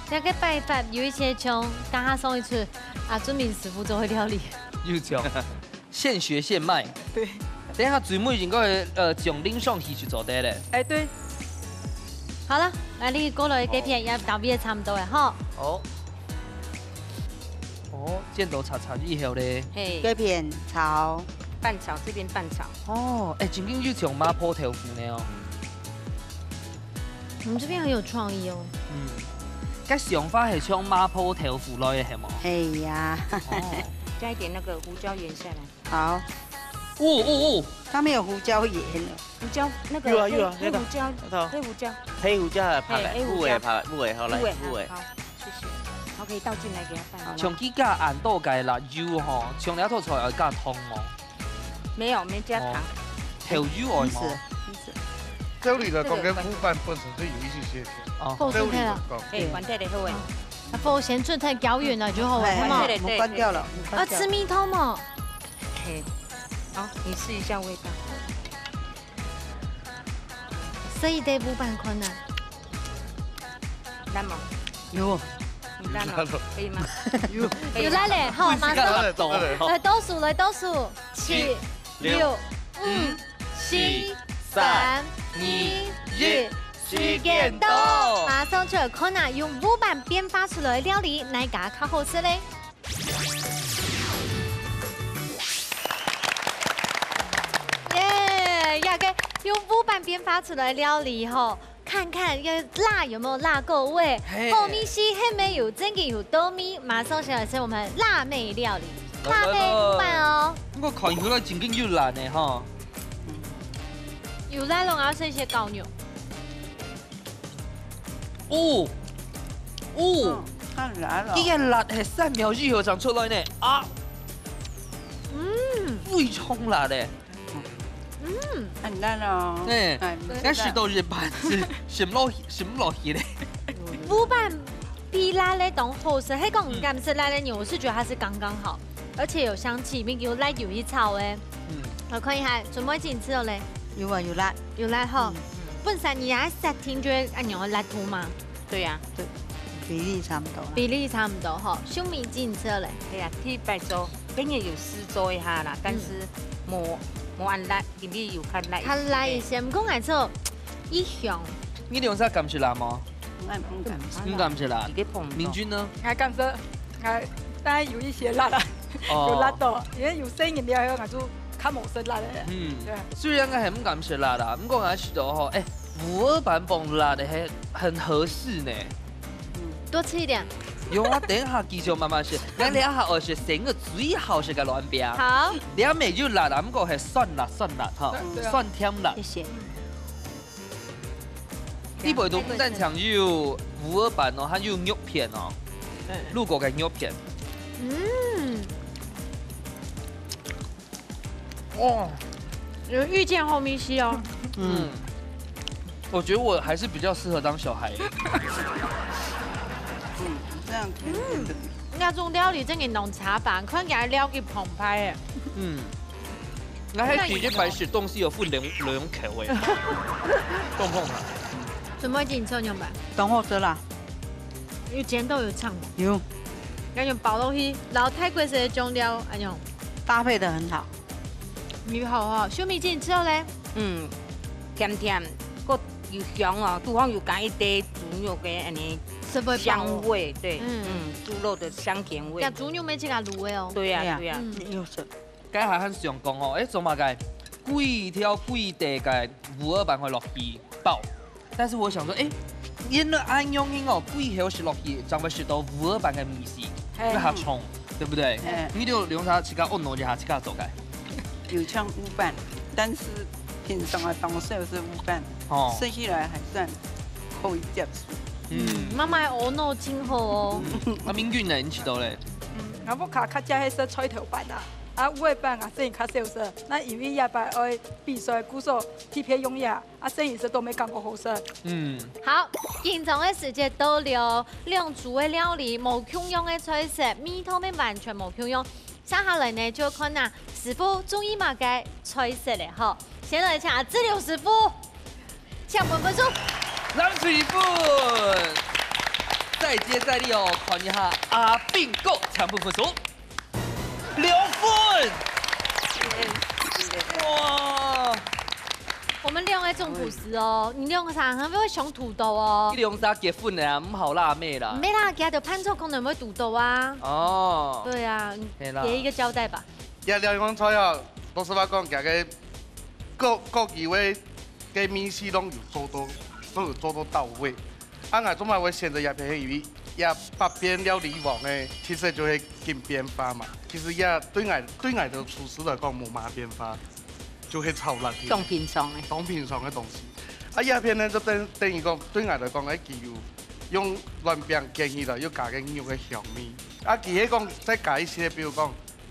這個擺法有一些像剛剛上一次阿俊明師傅做个料理。有像，現學現賣。對。等一下最尾應該，呃，將淋上去就做得了。哎，對。好了，那你過來這片也準備得差不多了吼。好。 哦，煎到赤赤以後咧。嘿。這片炒。半炒，這邊半炒。哦，哎，正經有像麻婆豆腐呢哦。你們這邊很有創意哦。嗯，該想法係像麻婆豆腐來个，係無？係呀。哦。加一點那個胡椒鹽下來。好。哦，哦，哦。它沒有胡椒鹽了。胡椒，那個有啊，黑，有啊，黑胡椒，那個。黑胡椒。黑胡椒還係白的？嘿，黑胡椒。烏的，白，烏的，好，來，烏的，烏的。好，謝謝。好，可以倒进来给它拌。像佢加恁多个辣油吼，像這道菜愛加糖無？没有，没加糖。哦。豆油愛無？意思，意思。照理來講，跟烏粄本身就有一些些甜。哦。好，收起來。照理來講。哎，关掉了，好哎。啊，不，先出菜攪勻了就好了，哎，好嗎？哎，对，对，关掉了，关掉。啊，吃米汤嘛。嘿，好，你试一下味道。 所以得烏粄看啊。辣吗？有。你辣吗？可以吗？有。可以吗？有辣嘞，好，马上。有辣嘞，有辣嘞。来倒数，来倒数，七、七、六、六、五、五、四、四、三、三、二、二、一，一，时间到。马上就要看啊，用乌粄变化出来的料理，哪一家较好食嘞？ 耶，這个用烏粄變化出來的料理吼，看看這辣有沒有辣夠味。嘿。後面係還沒有，正經有到味，馬上先來試我們辣妹料理，來，辣妹烏粄哦。來，來。不過看起來正經有辣呢吼。有辣咯，我要先切牯牛。 哦，哦，嗯，太辣了。這个辣係三秒以後正出來呢，啊，嗯。非常辣的。嗯。很辣哦。哎，哎，但係到一半係，食毋落，食毋落去咧。烏粄比辣个當好食，係講毋敢食辣个人，我是覺得它是剛剛好，而且有香氣，裡面有辣油去炒的。嗯。我看一下，準備緊吃了嘞。有啊，有辣。有辣吼。嗯。本身你愛設定就會恁樣个辣度嗎？ 對呀。對，比例差不多啦。比例差不多吼，秀敏姐你試咧？哎呀，第一擺做，跟你有試做一下啦，但是無，無恁辣，因為有較辣一些。較辣一些，毋過𠊎做一香。你兩儕敢食辣無？𠊎毋敢。毋敢食辣。你个朋友。明君呢？𠊎敢食，𠊎，但有一些辣啦，哦。有辣到，因為有細人了後，𠊎就較無食辣个。嗯。對。雖然𠊎還毋敢食辣啦，毋過𠊎試到吼，哎，烏粄傍辣个，還很合適呢。嗯。多吃一點。有啊，等一下繼續慢慢食。𠊎等一下愛食生个最好食个卵餅。好。這味又辣啦，毋過係酸辣酸辣哈，對，對啊。酸甜辣。謝謝。裡背都毋單淨有烏粄哦，還有肉片哦，對。滷過个肉片。嗯。 哦，有遇見後面西哦。嗯，我覺得我還是比較適合當小孩耶。嗯，這樣甜甜的。嗯，那種料理真的弄茶飯，看起來料理澎湃耶。嗯，那還直接白食東西有分兩，兩口味，共碰啊。怎麼會緊湊牛排？當好食啦。有煎到有唱嗎？有。要用包落去，然後泰國式的醬料，哎呦。搭配得很好。 你好哈，秀敏姐，你食咧？嗯，甜甜，个又香哦，肚項有加一滴豬肉个恁呢，食會飽哦。香味，對，嗯。嗯，豬肉的香甜味。呀，豬肉乜自家滷个哦。對呀，對呀。對呀。嗯。你有食？該下還想講哦，誒，做麼个？幾條幾塊个烏蚵粄會落去包。 但是我想說，誒，因為恁樣哦，幾口食落去，正會食到烏蚵粄个味緒，嘿。會較重，對不對？嘿。你就用它自家按摩一下，自家做个。有像烏蚵，但是平常啊，當少食烏蚵，哦。食起來還算可以接受。嗯。嗯，媽媽个按摩真好哦。嗯，啊，明君呢，你食到咧？嗯，𠊎屋下較少係食菜頭粄啊，啊，烏蚵粄啊，細人較少食。那因為這擺愛比賽，故所特別用這。 啊，細人食都無感覺好食。嗯。好，緊張个時節到了，兩組个料理無共樣个菜色，味道乜完全無共樣。接下來呢，就看啊，師傅中意麼个菜色咧吼。先來請志龍師傅，請分分數。藍隊分，再接再厲哦，看一下阿斌哥，請分分數。 六分。哇！我們兩個中土司哦，你兩儕還會想土豆哦。你兩儕結婚了啊，毋好辣妹啦。毋係啦，佢兜伴奏可能會土豆啊。哦。對啊，係啦。給一個交代吧。這兩樣菜哦，老實話講，佢个各，各幾位 該味緒攏有做到，攏有做到到位。啊，𠊎做麼个會選擇這片，因為這北邊料理王个特色就係緊變化嘛。其實這對𠊎，對𠊎兜廚師來講無麼變化，就係炒辣个。當平常个。當平常个東西。啊，這片呢，就等，等於講，對𠊎來講，哎，佢有用卵餅捲起來，又加个肉个香味。啊，佢係講再加一些，比如講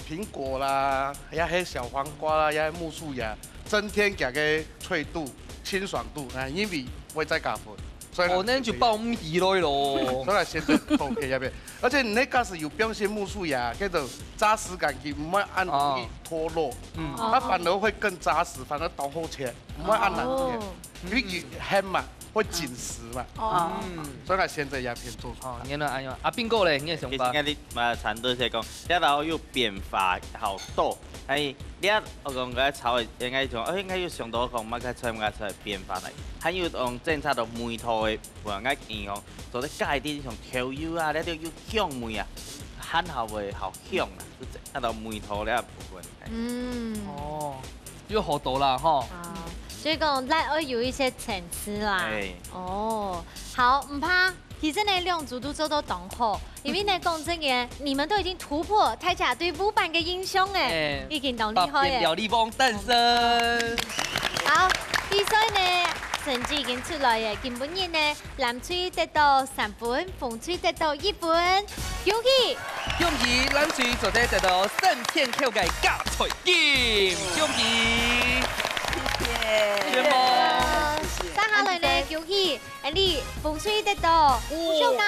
蘋果啦，也係小黃瓜啦，也係苜蓿芽，增添佢个脆度、清爽度啊，因為會再加粉，所以可能就包毋起來咯。所以選擇豆皮那邊，而且你那个是有放些苜蓿芽，叫做扎實感，佢毋會恁容易脫落，嗯，它反而會更扎實，反而當好切，毋會恁難切，因為佢鹹嘛，會緊實嘛。哦，所以佢選擇也偏重。哦，原來恁樣。啊，斌哥咧，你个想法？其實應該你嘛，常都係講，這道有變化好多。哎，你啊，我講个炒的，應該講，哎，應該有想到講，麼个菜，麼个菜變化來，還有用檢查到味道的，我應該形容，做得加一點像調油啊，那種有香味啊，還好會好香啊，就這，那道味道那部分。哎。嗯。哦，有好多啦吼。啊，所以講，咱愛有一些層次啦。哎。哦，好，毋怕，其實呢，兩組都做到當好，因為呢，講真个，你們都已經突破大家對烏粄个印象欸，哎，已經當厲害欸。百變料理王誕生。好，比賽呢，成績已經出來欸，今晡日呢，藍隊得到三分，紅隊得到一分，恭喜！恭喜藍隊做得得到三千塊个加菜金，恭喜！謝謝。承蒙。接下來呢，恭喜，哎，你紅隊得到不鏽鋼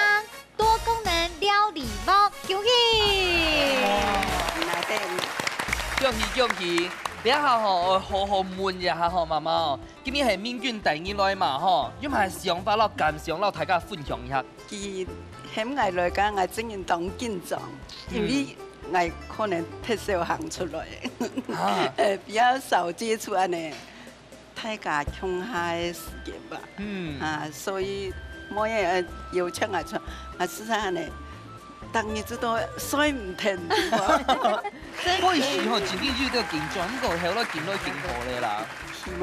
多功能料理包，恭喜！恭喜恭喜！等一下吼，好好問一下吼，媽媽哦， 今日係明君帶你來嘛吼，有麼个想法摎感想摎大家分享一下？佢喊𠊎來个，𠊎真經當緊張，因為𠊎可能忒少行出來，啊。呃，比較少接觸恁呢，大家共下个時間吧。嗯。啊，所以無人邀請𠊎出，啊，係恁呢， 逐日子都睡毋停。開始吼，真經有兜緊張，毋過後來緊來緊好咧啦。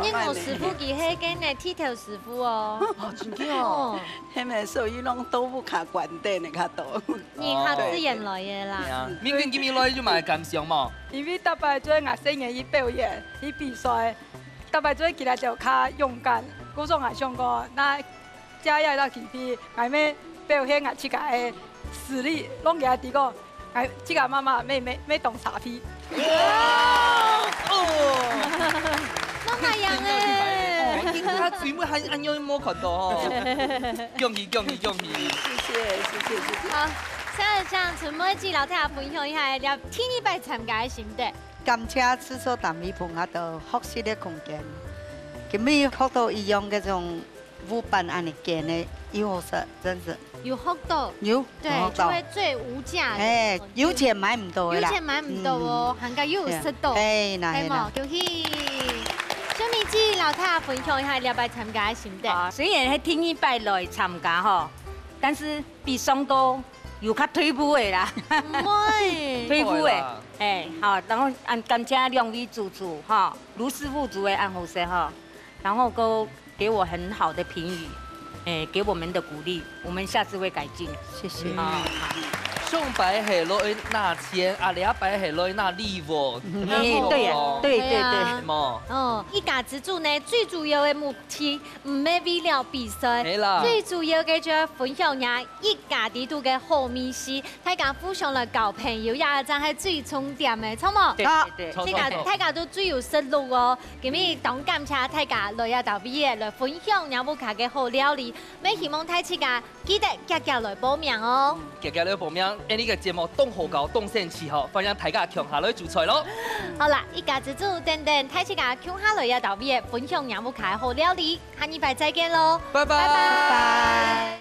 因為師傅佢係該个剃頭師傅哦。哦，真經哦。哦。係咩？所以攏都毋卡關燈个較多。你較自然來个啦。對啊，明君今日來有麼个感想無？因為逐擺做𠊎細人去表演、去比賽，逐擺做佢兜就較勇敢。故所𠊎想講，那 這下有機會，𠊎乜表現𠊎自家个實力，摎佢知講，𠊎自家媽媽乜，乜，乜當差別。哇！哦！攏恁樣欸。哦，今下最尾還恁樣無看到哦。恭喜，恭喜，恭喜！謝謝，謝謝，謝謝。好，現在請春妹姊摎大家分享一下，這第二擺參加个心得。感謝製作單位分𠊎兜學習个空間，今日學到一樣个種 烏粄恁呢煎个，又好食，真是。有學到。有，對，有學到。就會最無價个。哎，有錢買毋到个啦。有錢買毋到哦，嗯。還加又有食到。哎，那，係無？那。恭喜！秀敏姊摎大家分享一下這擺參加个心得。啊，雖然係第二擺來參加吼，但是比上過有較退步个啦。毋會。退步个。毋會啦。哎，好，然後恁感謝兩位主廚吼，盧師傅煮个恁好食吼。 然後都給我很好的評語，哎，給我們的鼓勵，我們下次會改進。謝謝。嗯。啊，好。上擺係來拿錢，啊，這擺係來拿禮物。哎，對呀，對，對，對。係啊。係無？哦，一家之煮呢，最主要个目的，毋係為了比賽，係啦。最主要个就係分享呀 一家之煮个好味緒，大家互相來交朋友，這正係最重點个，著無？對，對，對。大家，著，著，著。大家都最有食祿哦。今日當感謝大家來這搭位仔來分享若屋下个好料理，乜希望大自家記得遽遽來報名哦。遽遽來報名，𠊎俚个節目當好搞，當生趣吼，歡迎大家共下來煮菜咯。好啦，一家之煮，等等大自家共下來這搭位仔分享若屋下个好料理，下禮拜再見咯，拜拜。拜拜。